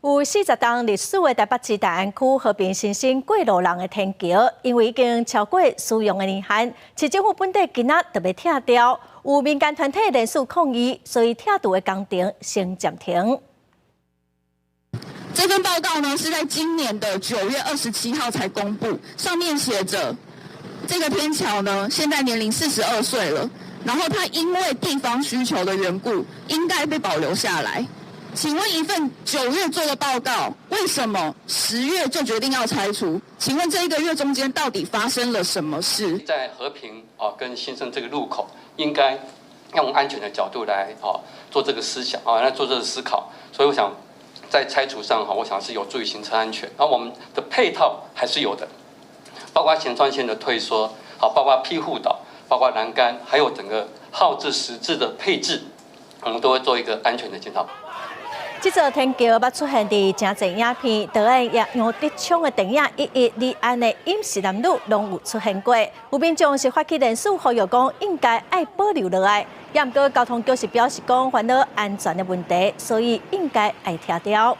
有40冬歷史的台北市大安區和平新生過路人的天橋，因為已經超過使用的年限，市政府本底今仔就欲拆掉。有民間團體連署抗議，所以拆除的工程先暫停。這份報告呢，是在今年的9月27號才公布，上面寫着，這個天橋呢，現在年齡42歲了，然後它因為地方需求的緣故，應該被保留下來。請問一份9月做的報告，為什麼10月就決定要拆除？請問這一個月中間到底發生了什麼事？在和平啊跟新生這個路口，應該用安全的角度來啊做這個思想啊，來做這個思考。所以我想在拆除上哈，我想是有助於行車安全。而我們的配套還是有的，包括行穿線的退縮，好，包括庇護島，包括欄杆，還有整個號誌實質的配置，我們都會做一個安全的檢討。這座天橋捌出現佇誠濟影片，導演楊德昌的電影《一一李安的飲食男女》攏有出現過。有民眾是發起連署呼籲講應該愛保留落來，也毋過交通局是表示講煩惱安全的問題，所以應該愛拆掉。